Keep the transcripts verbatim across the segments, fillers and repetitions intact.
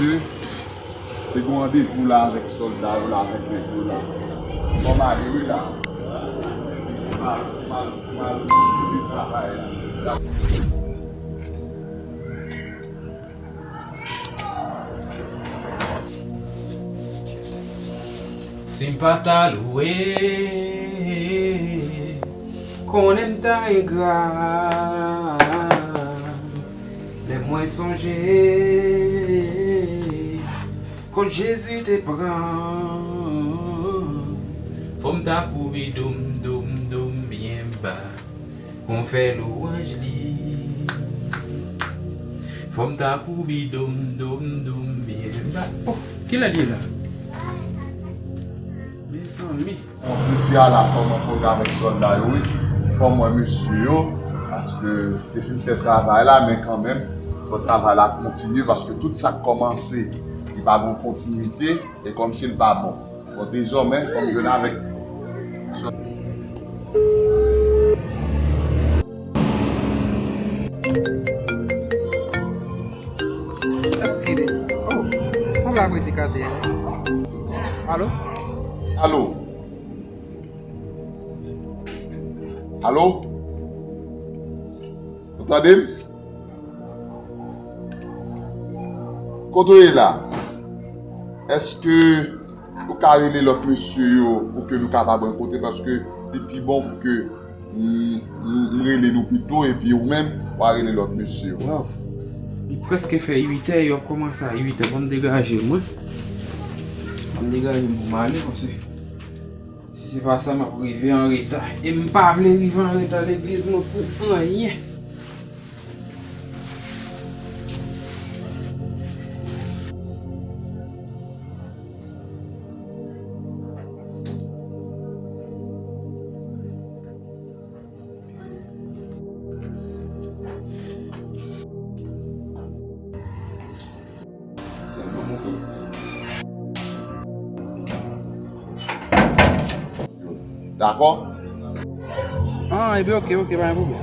Te gen randevou la avèk sòlda yo la, avèk nèg yo la. Fò m ale wi la. Fò m al, fò m al, fò m al kontinye travay la. Si m pa ta louwe, konnen m ta engra. Lè mwen sonje kot Jezi te pran, fò m ta kouri doum, doum, doum byen ba pou m fè lwanj li. Fò m ta kouri doum, doum, doum byen ba. Oh, kilè l ye la? Mezanmi. Bon, jodi a la, fò m rankontre avèk sòlda yo, wi. Fò m wè mesye yo, paske te fin fè travay la, men kanmenm, fò travay la kontinye, paske tout sa k kòmanse, li pa gen kontinite, e kòmsi l pa bon. Bon, dezòmè, fò m jwenn avèk sòlda. Èske li? Oh, sa la predikatè. Alo? Alo? Alo? Ou tande m? Kote w ye la? Èske ou ka rele lòt mesye yo pou ke nou kapab rankontre, paske li pi bon pou ke m, m, m rele nou pito, epi ou menm, w a rele lòt mesye yo. Waw. Li prèske fè uit è, yo ap kòmanse a uit è. Ban m degaje m, wi. Ban m degaje m pou m ale, paske si se pa sa, m ap rive an reta. E m pa vle rive an reta legliz mwen pou anyen. Dakò? Ah, ebyen, oke, oke, pa gen pwoblèm.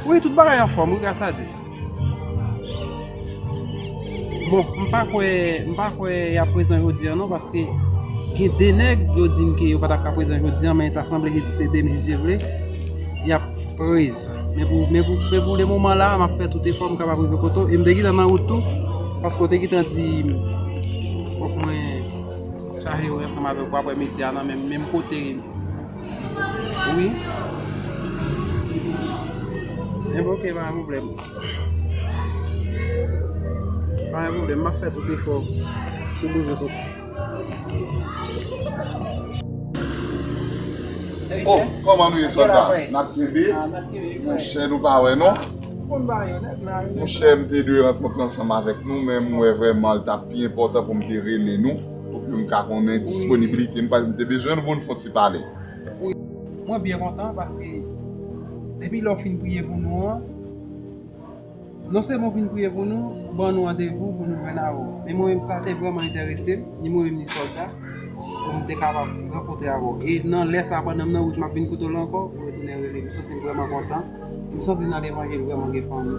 Wi, tout bagay anfòm, wi, gras a Dye. Bon, m pa kwè, m pa kwè y ap prezan jodi a non, paske gen de nèg yo di m ke yo pa t ap ka prezan jodi a, men ta sanble se demen si Dye vle, y ap prezan. Men pou, men pou, men pou le moman la, m ap fè tout efò m kapab rive kote w. E m te gentan nan wout tou, paske w te gentan di m, fòk mwen chaje yo ansanm avèk ou apre midi a nan menm, menm kote. Wi. Enben, oke, pa gen pwoblèm. Pa gen pwoblèm, m ap fè tout efò pou m rive kote. Oh, kòman nou ye, sòlda? N ap kenbe? Monchè, nou pa wè, non? Monchè, m te dwe rankontre ansanm avèk nou, men m wè vrèman l t ap pi enpòtan pou m te rele nou, pou ke m ka konnen disponibilite nou, paske m te bezwen nou pou n fè yon ti pale. Wi, mwen byen kontan, paske depi lè w fin priye pou nou an, non sèlman w fin priye pou nou, ban nou randevou pou nou jwenn avè w. Men mwen menm, sa te vrèman enterese m, ni mwen menm, ni sòlda, pou m te kapab rankontre avè w. E nan lè sa, pandan m nan wout, m ap vin kote w la ankò, pou retounen rele. M santi m vrèman kontan. M santi nan levanjil vrèman gen fanmi.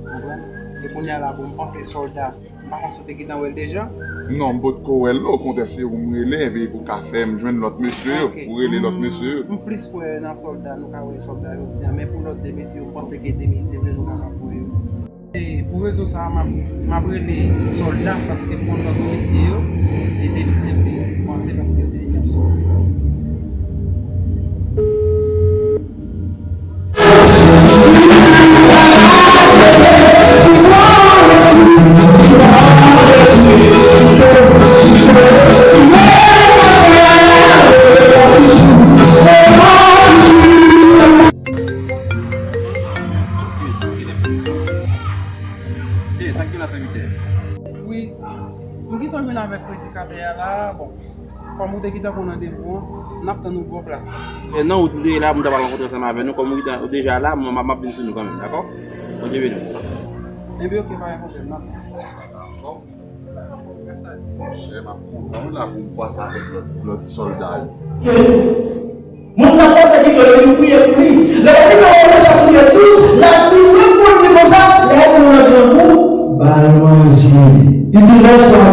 Konprann? E kounye a la, bon, m panse sòlda, m pa konn si w te gentan wè l deja. Non, m potko wè l, okontrè, se ou m rele, epi pou w ka fè m jwenn lòt mesye yo, pou rele lòt mesye yo. M plis kwè nan sòlda, nou ka wè sòlda jodi a, men pou lòt de mesye yo, m panse ke demen si Dye vle nou kapab wè yo. E pou rezon sa a, m ap, m ap rele sòlda, paske m konn lòt mesye yo, e demen si Dye vle, m panse paske yo te deja ap sòti. Wi, nou gentan jwenn avèk predikatè a la, bon. Kòm ou te gentan pran randevou an, n ap tann ou bò plas la. E nan wout m te ye la, m ta pral rankontre ansanm avè nou. Kòm ou gentan, ou deja la, m, m, m ap vin sou nou kanmenm, dakò? Bondye beni w. Ebyen, oke, pa gen pwoblèm, n ap. Monchè, m ap kontan wi la pou m kwaze avèk lòt, lòt sòlda yo. Moun nan pèsekite l, li priye pou li. Lè w li nan Wòmè chapit douz, l ap di menm moun li konsa, lè moun nan grangou, ba l manje. Li di, lè swa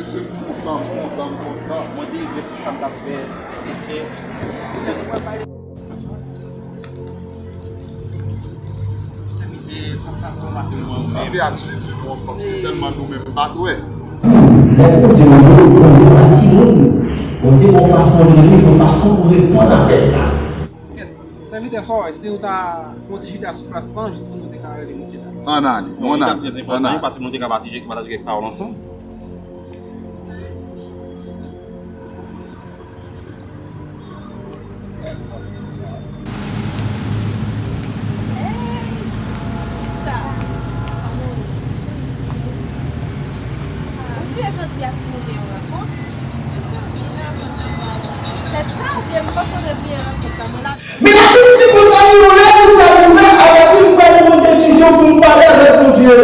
Mesye, m kontan, m kontan, m kontan. Mwen te regrèt tout sa m t ap fè. Sa te ak Jezi nou ansanm, se sèlman nou menm m pa t wè. Lè Bondye rele w, Bondye pa timoun. Bondye gon fason li rele, gon fason pou reponn apèl la. Sèvitè, sa w wè, si nou ta fè yon ti chita sou plas lan, jis pou nou te ka rele misye la. Ann ale, ann ale, ann ale. Paske nou te ka pataje, pataje kèk pawòl ansanm. Tèt chaje, m panse w te bliye rankont la, mwen la. Men la Bib di konsa, li yon lè pou m pral ouvè avèk li, m pral pran yon desizyon pou m pale avèk Bondye.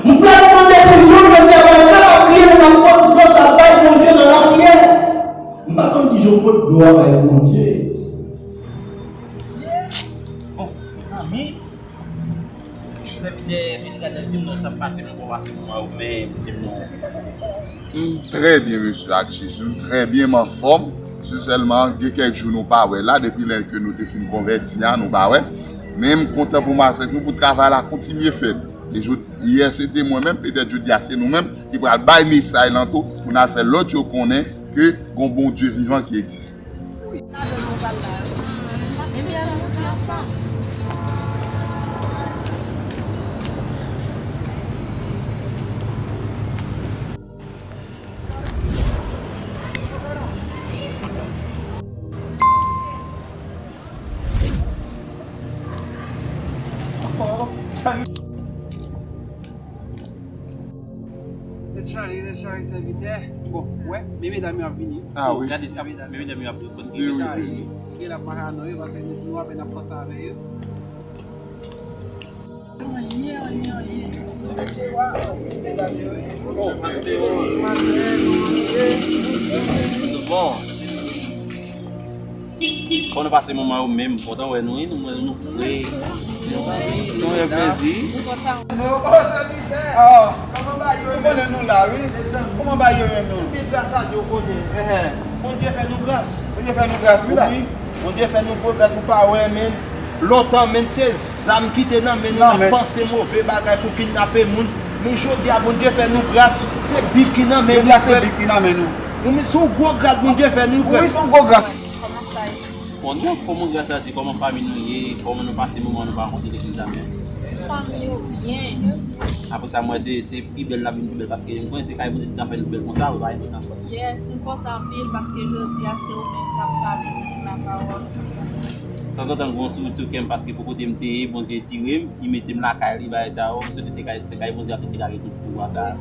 M pral pran desizyon, jodi a, malgre m ap kriye, m ap pot glòs la bay Bondye nan lapriyè. M pa konn kijan w pot glwa bay Bondye. Bon, mezanmi, sèvitè Medikal di m non, sa pase, mwen bon pase mwen ou menm, di m non. M trè byen, mesye, ak Jezi. M trè byen, m anfòm. Se sèlman gen kèk jou nou pa wè la, depi lè ke nou te fin konvèti a, nou pa wè. Men m kontan pou m avèk nou, pou travay la kontinye fèt. E jodi, yè se te mwen menm, petèt jodi a se nou menm ki pral bay mesaj lan tou, pou n al fè lòt yo konnen ke gon Bondye vivan ki egziste. Tèt chaje, tèt chaje, sèvitè. Bon, wè, men medam yo ap vini. Ah wi. Gade, men medam yo ap vini. Tèt chaje. Gen la pa ka non yo, paske nou, nou apèn ap panse avè yo. Anyen, anyen, anyen. Bon. Kòman nou pase moman yo menm, kontan wè nou, wi, nou, nou fre. Se yon rèv plezi. Kòman bagay yo, ou konnen nou la, wi. Kòman bagay yo menm, non? Pi gras a Dye, ou konnen. Bondye fè nou gras. Bondye fè nou gras, wi, la. Wi. Bondye fè nou gwo gras, ou pa wè, men lontan, men se zam ki te nan men nou, n ap panse move bagay pou kidnape moun. Men jodi a, Bondye fè nou gras, se bib ki nan men nou, frè. Bib la, se bib ki nan men nou. Ou menm, se yon gwo gras Bondye fè nou, frè. Wi, se yon gwo gras. Kòman sa ye? Bon, nou fè moun gras a Dye, kòman fanmi nou ye, kòman nou pase moman nou pa rankontre legliz la menm? Fanmi yo byen. Apre sa, mwen, se, se pi bèl la vin pi bèl, paske m konnen se kay Bondye ki ka fè nou bèl konsa, wi, pa enpòtan. Yes, m kontan anpil, paske jodi a, se ou menm k ap pale nou lapawòl. Tanzantan, m gen yon souri sou kè m, paske pou kote m te ye, Bondye tire m, li mete m lakay li, bagay sa yo, m swete se kay, se kay Bondye a, se ki lage tout pouvwa sa a.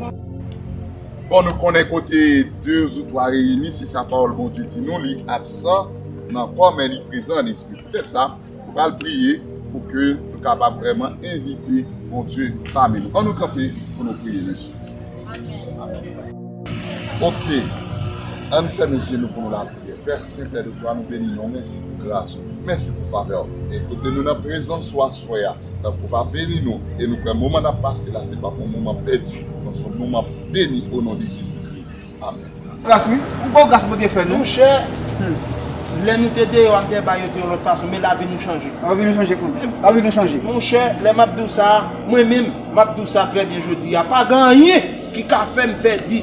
Bon, nou konnen kote de ou twa reyini, se sa pawòl Bondye di nou, li absan nan kò, men li prezan nan lespri. Poutèt sa, nou pral priye pou ke nou kapab vrèman envite Bondye pami nou. Ann nou kanpe pou nou priye, mesye. Ok. Ann fèmen zye nou pou nou lapriyè. Pè sen, Pè de glwa, nou beni non, mèsi pou gras ou. Mèsi pou favè ou. E kote nou nan prezans ou aswè a, tanpri ou va beni nou. E nou kwè moman n ap pase la, se pa pou moman pèdi, non, se yon moman beni o non de Jezikri. Amèn. Gras, wi. Yon gwo gras Bondye fè nou. Monchè, lè nou te deyò a, m te ba yo te yon lòt fason, men lavi nou chanje. Lavi nou chanje kanmenm. Lavi nou chanje. Monchè, lè m ap di w sa, mwen menm, m ap di w sa trè byen jodi a. Pa gen anyen ki ka fè m pèdi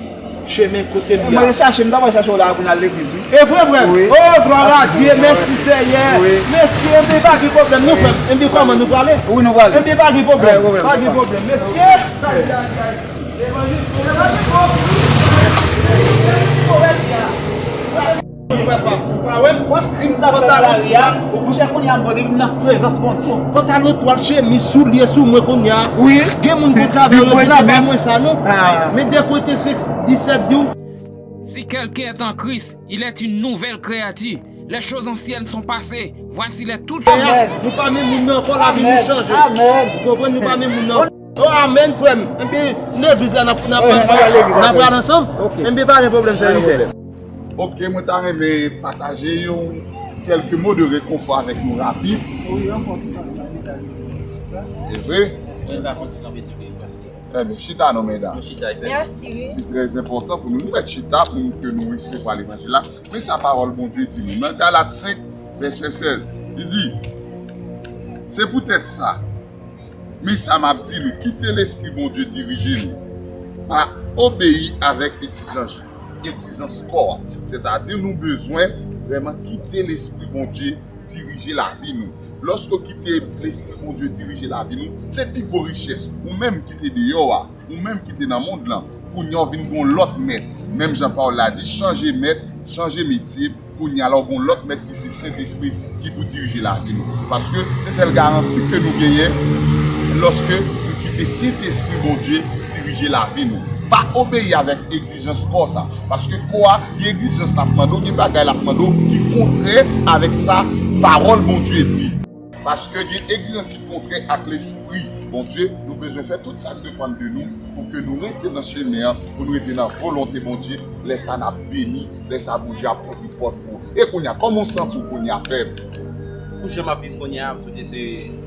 Chemen kote m ye a. Mwen te chache, m ta pral chache w la pou n al legliz, wi. E vre, vre? Wi. Oh, glwa a Dye, mèsi, Seyè. Wi. Mèsi, enben pa gen pwoblèm, nou, frè m. Enben kòman nou prale? Wi, nou prale. Enben pa gen pwoblèm. Pa gen pwoblèm. Mèsi. Ay, ay, ay. Levanjil, levanjil, bon. Ou pa wè m, fòs krim ta fè la ri a. Ou kouche kounye a, m konnen m nan prezans Bondye. Pantalon, twal, chemiz, soulye sou mwen kounye a. Wi. Gen moun pou travay yo di la, ba mwen sa non. Men de kote se disèt di w. Si quelqu'un est en Christ, il est une nouvelle créature. Les choses anciennes sont passées. Voici les toutes choses. Amèn. Nou pa menm moun nan ankò, lavi nou chanje. Amèn. Ou konprann, nou pa menm moun nan. Oh, amèn, frè m. Enben, legliz la, n ap, n ap, n ap pral ansanm. Enben, pa gen pwoblèm, sèvitè. Ok, mwen ta renmen pataje yon kèlke mo de rekonfò avèk nou rapid. E vre? Enben, chita non, medam. Mèsi, wi. Li trè enpòtan pou nou. Nou mèt chita pou nou, ke nou resevwa levanjil la. Men sa pawòl Bondye di nou. Nan Galat senk, vèsè sèz, li di, Se poutèt sa, men sa m ap di nou, kite Lespri Bondye dirije nou. Pa obeyi avèk egzijans, egzijans kò a. Sètadi, nou bezwen vrèman kite Lespri Bondye dirije lavi nou. Lòske w kite Lespri Bondye dirije lavi nou, se pi gwo richès. Ou menm ki te deyò a, ou menm ki te nan mond lan, kounye a w vin gon lòt mèt. Menm jan pawòl la di, chanje mèt, chanje metye, kounye a la w gon lòt mèt ki se Sentespri ki pou dirije lavi nou. Paske se sèl garanti ke nou genyen lòske nou kite Sentespri Bondye dirije lavi nou. Pa obeyi avèk egzijans kò sa. Paske kò a, gen egzijans l ap mande w, gen bagay l ap mande w ki kontrè avèk sa pawòl Bondye di. Paske gen egzijans ki kontrè ak Lespri Bondye, nou bezwen fè tout sa k depann de nou pou ke nou rete nan chemen an, pou nou rete nan volonte Bondye. Lè sa n ap beni, lè sa Bondye ap ouvri pòt pou ou. E kounye a, kòman w santi w kounye a, frè m? Pou jan m ap viv kounye a, m swete se,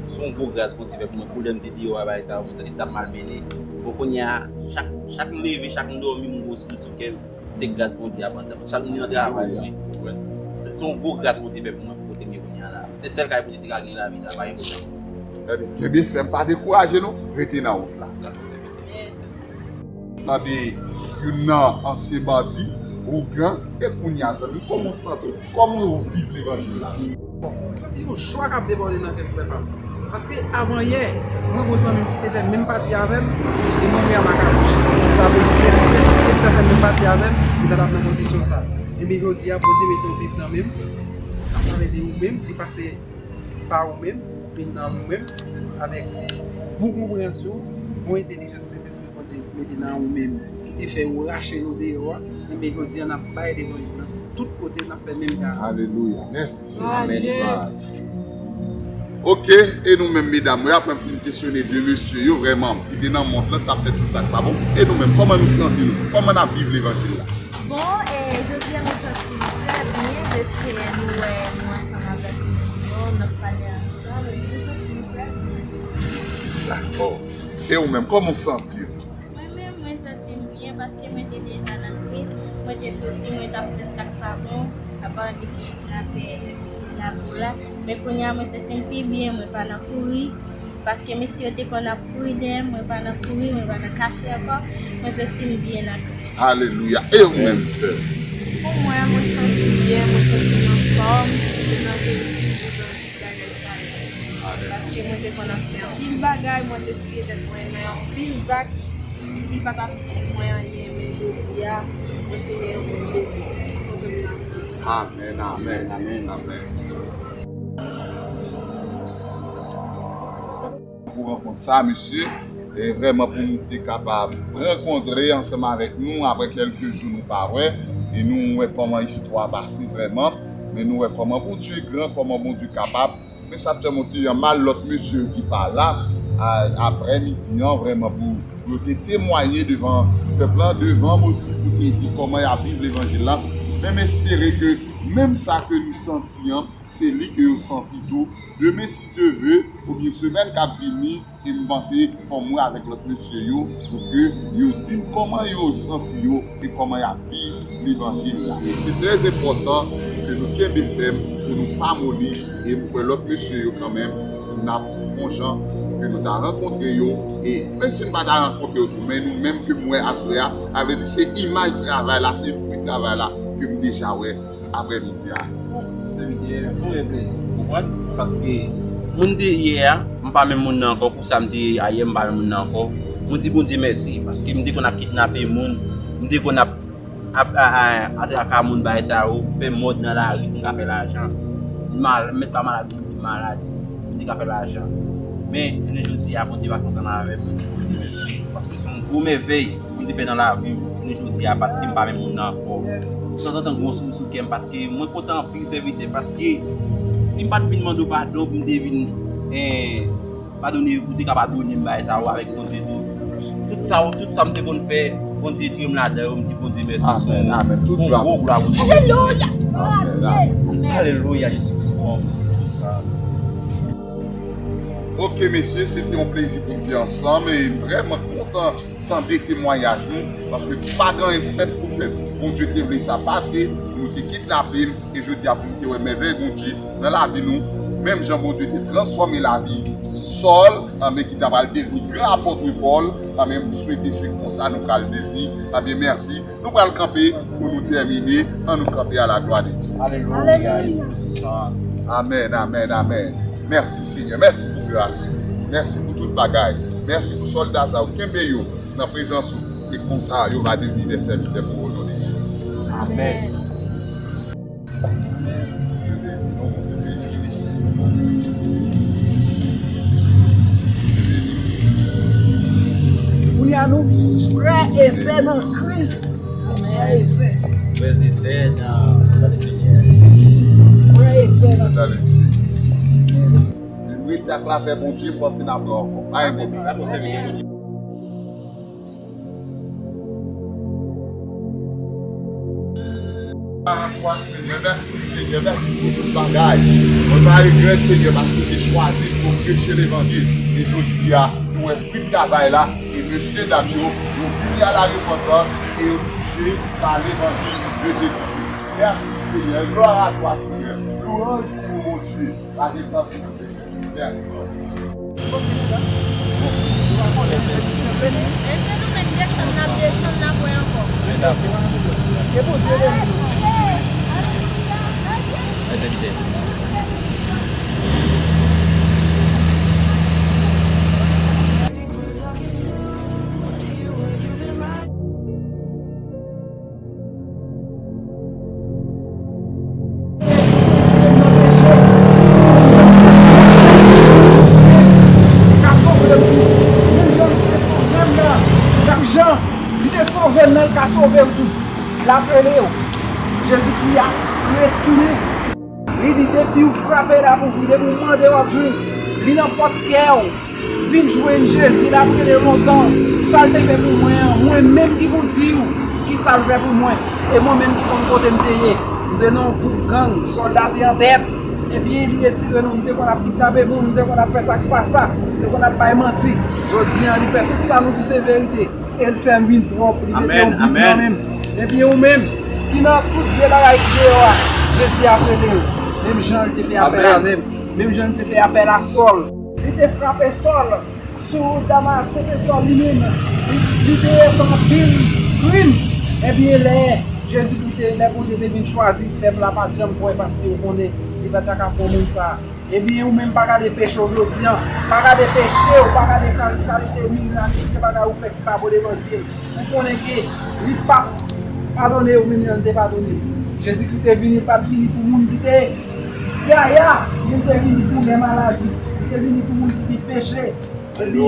se yon gwo gras Bondye fè pou mwen. Pou lè m te deyò a, bagay sa yo, mwen santi m t ap malmennen. Bon, kounye a, chak, chak m leve, chak m dòmi, m gon souri sou kè m. Se gras Bondye a pandan. Chak moun nan travay, wi. Ou konprann? Se, se yon gwo gras Bondye fè pou mwen, pou kote m ye kounye a la. Se sèl kay Bondye te ka gen lavi sa, pa gen pwoblèm. Ebyen, kenbe fèm, pa dekouraje non. Rete nan wout la. Tande youn nan ansyen bandi, ougan, e kounye a, zanmi, kòman w santi w? Kòman w viv levanjil la? Bon, mwen santi yon jwa k ap debòde nan kè m, frè pa m. Paske avan yè, mwen gon zanmi m ki te fè menm pati avè m, e mouri a makabouch. Sa vle di, lè si, lè si te gentan fè menm pati avè m, li pa t ap nan pozisyon sa. Ebyen, jodi a, Bondye mete yon Bib nan men m, atravè de ou menm, li pase pa ou menm, vin nan ou menm, avèk bon konpreyansyon, bon entèlijans Sentespri Bondye mete nan ou menm, ki te fè yo rache nou deyò a, enben jodi a n ap bay levanjil la tout kote, n ap fè menm jan. Alelouya. Mèsi, Senyè. Amèn. Ok, e nou menm, medam, wi, apre m fin kesyone de mesye yo, vrèman, ki te nan mond lan, t ap fè tout sa k pa bon, e nou menm, kòman nou santi nou? Kòman n ap viv levanjil la? Bon, e, jodi a nou santi nou trè byen, deske nou wè nou ansanm avèk moun yo, n ap pale ansanm, epi nou santi nou trè byen. Dakò. E ou menm, kòman w santi w? Mwen menm, mwen santi m byen paske mwen te deja nan Kris. Mwen te soti, mwen t ap fè sa k pa bon, apa de kidnapè, de kidnape w la. Men kounye a, mwen santi m pi byen, mwen pa nan kouri. Paske mesye yo te konn ap kouri dèyè m, mwen pa nan kouri, mwen pa nan kache ankò. Mwen santi m byen nan Kris. Alelouya. E ou menm, sè? Pou mwen, mwen santi m byen, mwen santi m anfòm. Se nan Jezi m bezwen Bagay sa yo. Paske mwen te konn ap fè anpil bagay, mwen te fouye tèt mwen nan anpil zak ki pa t ap itil mwen anyen, men jodi a, mwen tounen yon moun beni. Mwen kontan sa. Amèn, amèn, amèn. Pou rankont sa, mesye, e vrèman pou nou te kapab rankontre ansanm avèk nou apre kèlke jou nou pa wè, e nou wè kòman istwa pase vrèman, men nou wè kòman Bondye gran, kòman Bondye kapab. Men sa t fè m yon ti jan mal, lòt mesye yo ki pa la, a, aprè midi an, vrèman, pou, pou yo te temwaye devan pèp lan, devan m osi, pou te di kòman y ap viv levanjil la. Men m espere ke menm sa ke nou santi an, se li ke yo santi tou. Demen, si Dye ve, oubyen semèn k ap vini, e m panse fò m wè avèk lòt mesye yo, pou ke yo di m kòman yo santi yo e kòman y ap viv levanjil la. E se trè enpòtan pou ke nou kenbe fèm, pou nou pa moli, e m kwè lòt mesye yo kanmenm, n ap fè yon jan ke nou ta rankontre yo, e menm si n pa ta rankontre yo tou, men nou menm ke m wè aswè a, sa vle di se imaj travay la, se fwi travay la ke m deja wè aprè midi a. Sèvitè, fè yon plezi, ou konprann? Paske moun m te ye a, m pa menm moun nan ankò, kou sa m te ye ayè, m pa menm moun nan ankò. Mwen di Bondye mèsi, paske m te konn ap kidnape moun, m te konn ap ap, a, a, atraka moun, bagay sa yo, fè mòd nan lari pou m ka fè lajan. M mal, m mèt pa malad, m malad, m te ka fè lajan. Men, jounen jodi a, Bondye pase ansanm avè m, mwen di Bondye mèsi. Paske se yon gwo mèvèy Bondye fè nan lavi m, jounen jodi a, paske m pa menm moun nan ankò. Tanzantan, gen yon souri sou kè m, paske mwen kontan anpil sèvitè, paske si m pa t vin mande w padon pou m te vin, eh, padone, ou te ka padone m bagay sa yo avèk Bondye tou. Tout sa, tout sa m te konn fè, Bondye tire m ladan yo, m di Bondye mèsi. Amèn, amèn. Tout glwa pou Bondye. Alelouya. Glwa a Dye. Amèn, amèn. Alelouya, Jezi Kris, bon, pou sa. Ok, mesye, se te yon plezi pou n te ansanm e vrèman kontan tande temwayaj nou, paske pa gen anyen fèt pou fèt. Bondye te vle sa pase, pou nou te kidnape m, e jodi a pou nou te wè mèvèy Bondye nan lavi nou, menm jan Bondye te transfòme lavi Sòl, anben, ki ta pral devni gran apòt Pòl, anben, m swete se konsa nou pral devni, anben, mèsi. Nou pral kanpe pou nou tèmine. Ann nou kanpe à la gloire de Dieu. Alelouya. Amèn, amèn, amèn. Mèsi, Senyè. Mèsi pou gras ou. Mèsi pou tout bagay. Mèsi pou sòlda sa yo. Kenbe yo nan prezans ou. E konsa, yo va devni de sèvitè pou ou, o non de Jezi. Amèn. Kounye a nou frè e sè nan Kris. Frè e sè. Frè e sè nan, nan le Senyè. Frè e sè nan Kris. Rete ak lapè Bondye, m panse n ap wè ankò. Pa gen pwoblèm. Glwa a twa, Senyè. Mèsi, Senyè. Mèsi pou tout bagay. Mwen pa regrèt, Senyè, paske w te chwazi m pou m preche levanjil. E jodi a, nou wè fwi travay la. E mesyedam yo, yo vini a la repantans e yo touche pa levanjil de Jezikri. Mèsi, Senyè. Glwa a twa, Senyè. Lwanj pou ou, Bondye. Pa gen tankou w, Senyè. Mèsi. Ede nou menm desann, n ap desann, n ap wè ankò. Menm jan li te sove m nan, l ka sove w tou. L ap rele w. Jezikri ap retounen. Li di, depi w frape, l ap ouvri. Depi w mande, w ap jwenn. Li nan pòt kè w. Vin jwenn Jezi, l ap rele lontan. Sa l te fè pou mwen an, mwen menm ki pou di w kisa l fè pou mwen. E mwen menm ki konn kote m te ye. M te nan yon gwoup gang, sòlda te an tèt. Ebyen, li retire nou, m te konn ap kidnape moun, m te konn ap fè sa k pa sa, m te konn ap bay manti. Jodi an, li fè tout sa nou di se verite. E l fè m vin pwòp, li mete yon bib nan men m. Ebyen, ou menm, ki nan tout vye bagay ki deyò a, Jezi ap rele w. Menm jan l te fè apèl avè m, menm jan l te fè apèl a Sòl. Li te frape Sòl sou wout Damas, se te Sòl li menm. Li, li te fè anpil krim. Ebyen, lè Jezikri te, lè Bondye te vin chwazi pèp la, pa t janm kwè, paske yo konnen li pa t ta ka pran moun sa a. Ebyen, ou menm, pa gade peche w jodi an. Pa gade peche w, pa gade kal-, kalite mirak, kalite bagay ou fè ki pa bon devan zye l. Ou konnen ke li p ap padone w menm jan l te padone w. Jezikri te vini, li pa t vini pou moun ki te yaya, men li te vini pou lè maladi. Li te vini pou moun ki gen peche. Epi,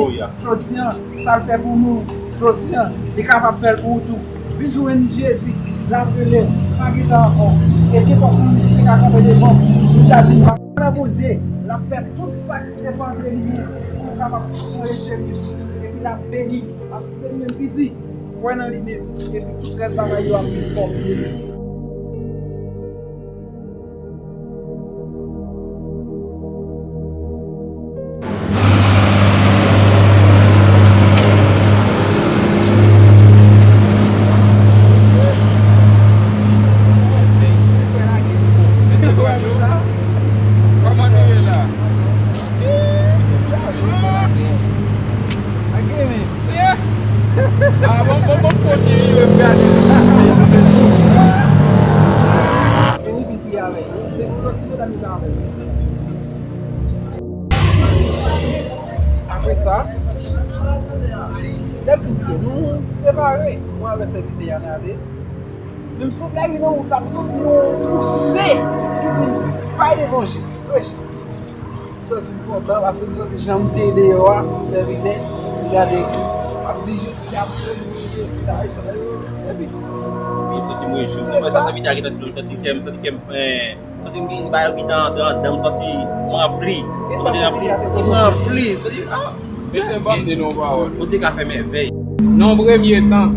jodi an, sa l fè pou nou, jodi an, li kapab fè l pou ou tou. Vin jwenn Jezi, l ap rele w, pa gen tan ankò. E kenpòt moun ki te ka kanpe devan w, li ta di, m ap kwè nan Bondye, l ap fè tout sa ki depann de li menm, pou w kapab chanje chemiz ou, epi l ap beni w, paske se li menm ki di, kwè nan li menm, epi tout rès bagay yo ap vin pwòp. Kòman nou ye la? Te ann ale. Menm sou blag li nan wout la, m santi yon pouse ki di m, "Bay levanjil." Wesh. M santi m kontan, paske m santi jan m te deyò a, sèvitè, gade, m ap di Jezi, ap di Jezi, bay sa yo, epi. Wi, m santi m rejwi. Se sa. Sèvitè a gentan di nou, m santi kè m, m santi kè m, eh, Santi m gen bagay ki te antre anndan m, santi m ranpli. Santi m ranpli, santi m ranpli, santi, ah! Mesye, ban m di nou yon pawòl. Bondye ka fè mèvèy. Nan yon premye tan,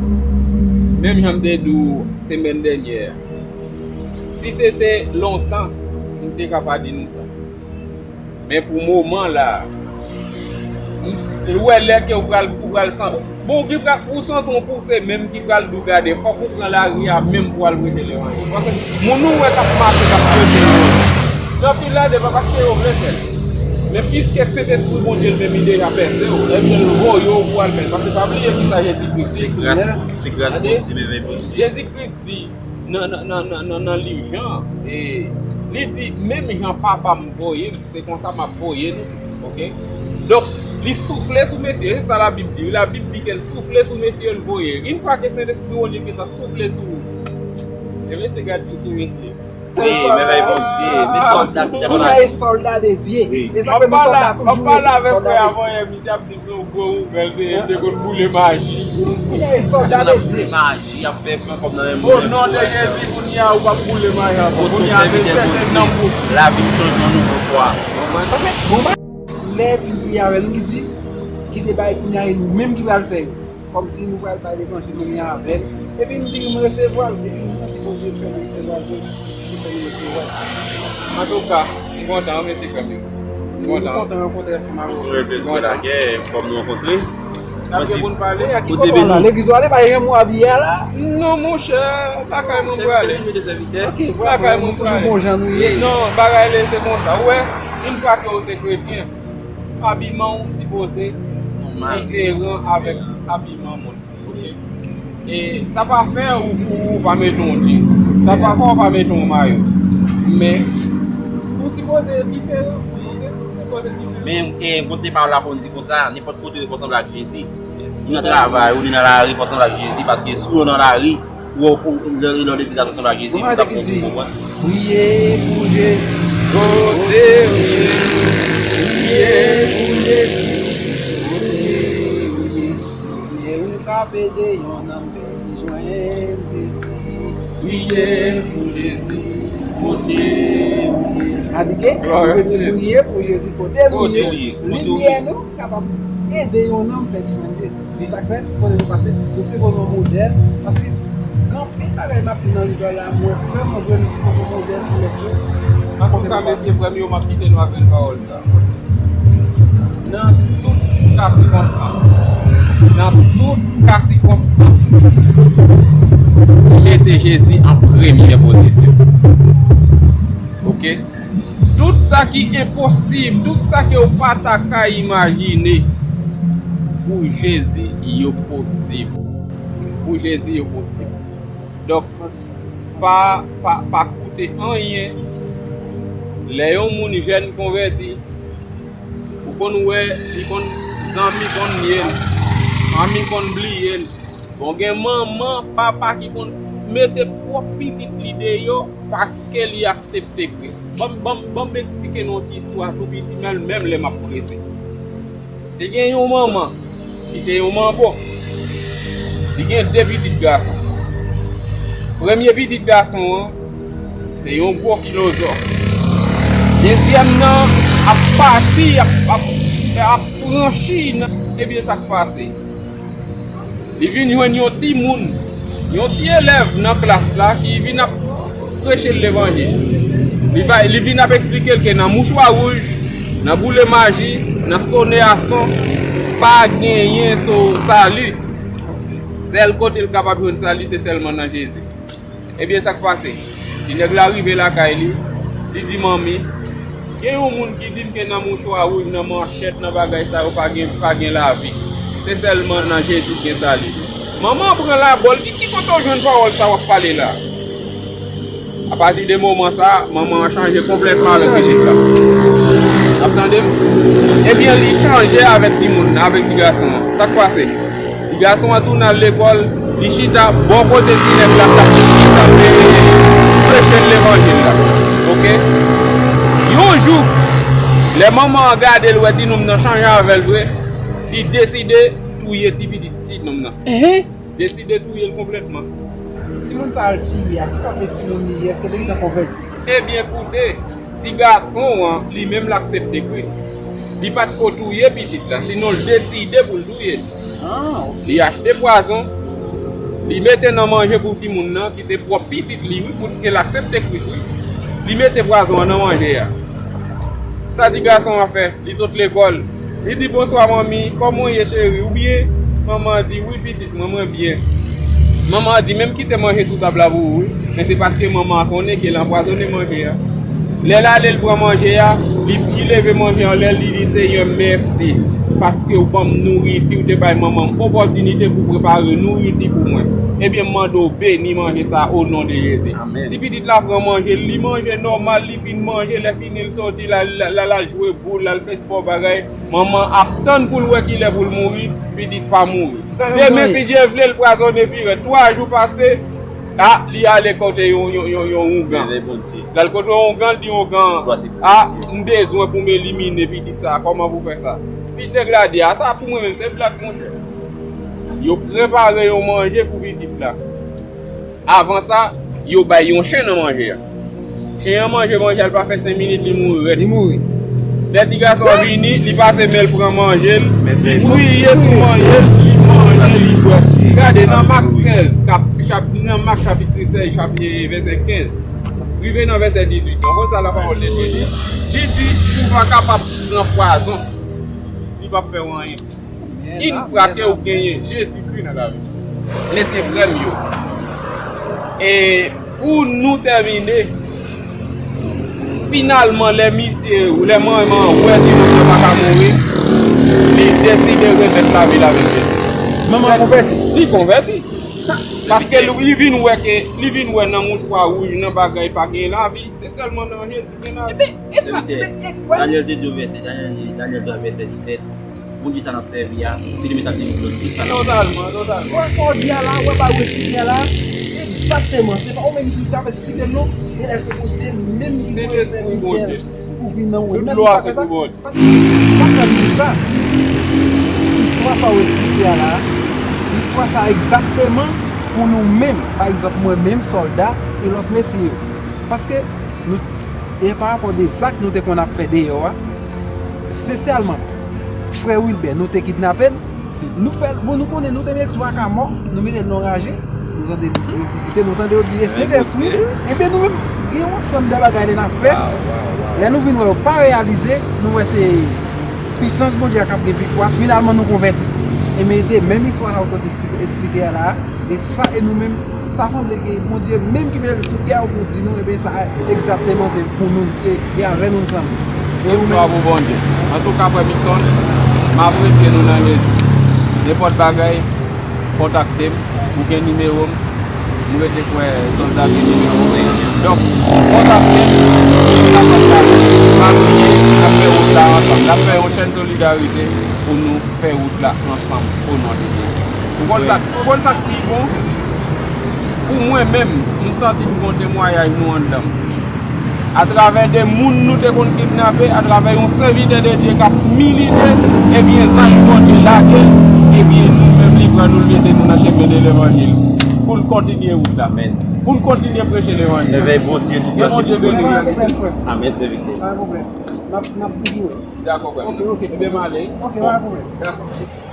menm jan m te di w semèn dènyè a, si se te lontan, m te ka pa di nou sa. Men pou moman la a, Ou wè lè ke ou pral, ou pral san-, bon, ou ki pral, ou santi yon pouse menm ki pral di w gade, fòk ou pran lari a menm pou al preche levanjil. Paske moun ou wè k ap mache, k ap preche yo, nan pil la, se pa paske yo vle fè l. Men piske Sentespri Bondye l menm li deja pèse w, ebyen l voye w pou al fè l. Paske pa bliye kisa Jezi Kris di. Se gras, se gras Bondye, se mèvèy Bondye. Jezi Kris di, nan, nan, nan, nan, nan, nan liv Jan, e, li di, "Menm jan Papa m voye m, se konsa m ap voye nou." Oke? Donk, li soufle sou mesye, se sa Labib di. Labib di ke l soufle sou mesye, l voye. Yon fwa ke Sentespri Bondye gentan soufle sou ou, e mesye gad ki sou mesye. Wi, mèvèy Bondye, men sòlda ki te... Kounye a e sòlda de Dye. Wi. E sa k fè nou sòlda toujou. M ap pale avèk frè avan yè, misye ap di m yon gwo nouvèl, te, te konn boule maji. Kounye a e sòlda de Dye. Maji ap fè pran kòb nan men moun. O non de Jezi, kounye a ou p ap boule maji ankò. Kounye a se sèten nan pou. Lavi m chanje yon nouvo fwa. Paske, bon, lè li priye avè nou, li di, kite bagay kounye a e nou menm ki pral fè yo. Kòmsi nou pral bay levanjil nou gen avè l. Epi m di m resevwa l, epi m santi Bondye fè m resevwa l, Bondye fè m resevwa l. Antouka, m kontan, mèsi frè m yo. M kontan. M kontan rankontre ansanm avè w. Mwen sou rezo lagè, fò m rankontre. N ap gen pou n pale. Kote vini? Legliz ou ale, pa gen mwa biyè la? Non, monchè, lakay mwen m prale. Lakay mwen m prale. Toujou bon jan nou ye. Non, bagay la se konsa. Ou wè, yon fwa ke ou se kretyen, abiman ou sipoze diferan avèk abiman moun. Oke? E sa pa fè ou, ou, ou pa mete yon jeans. Sa pa fè ou pa mete yon mayo. Men, ou sipoze diferan. Oke? Ou sipoze diferan. Men, e, kote pawòl la konn di konsa, nenpòt kote ou ye fò w sanble ak Jezi. Ni nan travay ou, ni nan lari, fò w sanble ak Jezi, paske si w nan lari, ou, ou, lè, lè w legliz la, fò w sanble ak Jezi, pou w ta konprann. Priye pou Jezi. Kote ou ye. Priye pou Jezi. Kote ou ye. Priye ou ka ede yon nonm pèdi jwenn Jezi. Priye pou Jezi. Kote ou ye. Adike, nou mete priye pou Jezi kote nou ye. Limyè nou kapab ede yon nonm pèdi jwenn Jezi. E sa k fè, kote nou pase, nou se pou nou modèl. Paske gen anpil bagay m ap li nan liv la, m wè vrèman vre nou se pou nou modèl pou lòt yo. Antouka, mesye, frè m yo, m ap kite nou avèk pawòl sa. Nan tout ka sikonstans, nan tout ka sikonstans, mete Jezi an premye pozisyon. Oke? Tout sa ki enposib, tout sa ke w pa ta ka imajine, pou Jezi, yo posib. Pou Jezi, yo posib. Donk, pa, pa, pa koute anyen. Lè yon moun jèn konvèti, ou konn wè, li konn, zanmi konn nye l, fanmi konn bliye l. Bon, gen manman, papa ki konn mete pwòp pitit li deyò paske li aksepte Kris. Ban m, ban m, ban m eksplike nou yon ti istwa tou piti, men menm lè m ap prese. Te gen yon manman ki te yon manbo. Li gen de pitit gason. Premye pitit gason an, se yon gwo filozòf. Dezyèm nan ap pati, ap, ap, ap franchi nan, ebyen sa k pase. Li vin jwenn yon timoun, yon ti elèv nan klas la ki vin ap preche l levanjil. Li va, li vin ap eksplike l ke nan mouchwa wouj, nan boule maji, nan sone a son, pa genyen so-, sali. Sèl kote l kapab jwenn sali, se sèlman nan Jezi. Ebyen, sa k pase? Ti nèg la rive lakay li, li di manmi, "Gen yon moun ki di m ke nan mouchwa wouj, nan manchèt, nan bagay sa yo, pa gen, pa gen lavi. Se sèlman nan Jezi k gen sali." Manman an pran labò, l di, "Ki kote w jwenn pawòl sa w ap pale la?" Apati de moman sa, manman an chanje konplètman avèk pitit la. N ap tande m? Ebyen, li chanje avèk timoun, avèk ti gason an. Sa k pase? Ti gason an tounen al lekòl, Li chita bò kote ti nèg la k ap, ki t ap, eh, preche l levanjil la. Oke? Yon jou, lè manman an gade l, wè ti nonm nan chanje avè l vre, li deside touye ti pitit ti nonm nan. Deside touye l konplètman. Timoun sa a l tiye a, ki sòt de timoun li ye? Èske li gentan konvèti? Ebyen, koute, ti gason an, li menm, l aksepte Kris. Li pa t ko touye pitit la, sinon l deside pou l touye l. Ah, ok. Li achte pwazon, li mete nan manje pou timoun nan, ki se pwòp pitit li, wi, pouske l aksepte Kris, wi. Li mete pwazon an nan manje a. Sa ti gason an fè? Li sot lekòl. Li di, "Bonswa, manmi. Kòman w ye, cheri? Ou byen?" Manman an di, "Wi, pitit mwen, mwen byen." Manman an di, "Men m kite manje sou tab la pou ou, wi. Men se paske manman an konnen ke l anpwazonnen manje a." Lè l ale, l pran manje a, li, li leve manje anlè, li di, "Senyè, mèsi, paske w ban m nouriti, w te bay manman m opòtinite pou prepare nouriti pou mwen. Ebyen, m mande w beni manje sa a, o non de Jezi." Amèn. Ti pitit la pran manje, li manje nòmal, li fin manje, lè fini, l soti, l al, l al, l al jwe boul, l al fè spò, bagay. Manman ap tann pou l wè kilè pou l mouri, pitit pa mouri. Demen, si Dye vle, l pwazonnen pi rèd. Twa jou pase, a, li ale kote yon, yon, yon, yon ougan. L al kote yon ougan, l di ougan an, "A, m bezwen pou m elimine pitit sa a. Kòman pou fè sa?" Pitit nèg la di, "A, sa pou mwen menm, se blag, monchè." Yo prepare yon manje pou pitit la. Avan sa, yo bay yon chen nan manje a. Chen an manje manje a, l pa fè senk minit, li mouri rèd. Li mouri. Lè ti gason an vini, li pase men l pran manje l, li priye sou manje l, li manje, li bwè. Gade nan Mak sèz, kap-, chap-, nan Mak chapit sèz, chapit, vèsè kenz, rive nan vèsè dizuit. Ou konn sa lapawòl de Dye di? Li di, ou pa kapab pran pwazon, li p ap fè w anyen. Une fois ke ou genyen Jezikri nan lavi. Mesye, frè m yo, e pou nou tèmine, finalman, lè misye, lè manman an wè ti nonm nan pa ka mouri, li deside remèt lavi l avèk Jezi. Manman an konvèti? Li konvèti. Paske li, li vin wè ke, li vin wè nan mouchwa wouj, nan bagay, pa gen lavi. Se sèlman nan Jezi gen lavi. Ebyen, e sa, ebyen, e, Daniel te di w vèsè, Daniel, Daniel twa vèsè disèt, Bondye sa n ap sèvi a, se li menm k ap delivre nou tout sa n ap. Totalman, totalman. Wè sa w di a la, wè bagay w esplike a la, egzakteman, se pa ou menm ki t ap esplike l non, genlè se pou se menm ki pou esplike l, pou vin nan ou menm. Tout glwa se pou Bondye. Paske sa fè m di sa, istwa sa w esplike a la, istwa sa egzakteman pou nou menm, pa egzanp, mwen menm, sòlda, e lòt mesye yo. Paske nou, e pa rapò de zak nou te konn ap fè deyò a, espesyalman frè Wilbè, nou te kidnape l, nou fè l, bon, nou konnen nou te mete l twa ka mò, nou mete l nan raje, nou tande li resisite, nou tande yo di e Sentespri, ebyen nou menm, gen yon ansanm de bagay lè n ap fè, lè nou vin wè yo pa reyalize, nou wè se pisans Bondye a k ap gen pi fò a, finalman nou konvèti. Ebyen, se menm istwa sa w sot esplike a la a, e sa, e nou menm, sa sanble ke Bondye menm ki mete l sou tè a pou di nou, ebyen, sa egzakteman se pou nou, e, e avè nou l sanble. Tout glwa pou Bondye. Antouka, frè Mixon, m apresye nou nan Jezi. Nenpòt bagay, kontakte m. Ou gen nimewo m. M rete kwè sòlda gen nimewo m. Donk, kontakte m. M ap fè wout la ansanm. N ap fè yon chèn solidarite pou nou fè wout la ansanm, o non de Jezi. Ou konn sa, ou konn sa k pi bon? Pou mwen menm, m santi m gon temwayaj nou anndan m. Atravè de moun nou te konn kidnape, atravè yon sèvitè de Dye k ap milite, ebyen, zanj Bondye lage l, ebyen, nou menm, li pran nou, l mete nou nan chemen de levanjil. Pou n kontinye wout la. Amèn. Pou n kontinye preche levanjil. Leve Bondye tout. Ke Bondye beni w. Amèn, sèvitè. Pa gen pwoblèm. N ap, n ap toujou. Dakò, frè m. Ok, ok. Ebyen, m ale. Ok, pa gen pwoblèm. Dakò.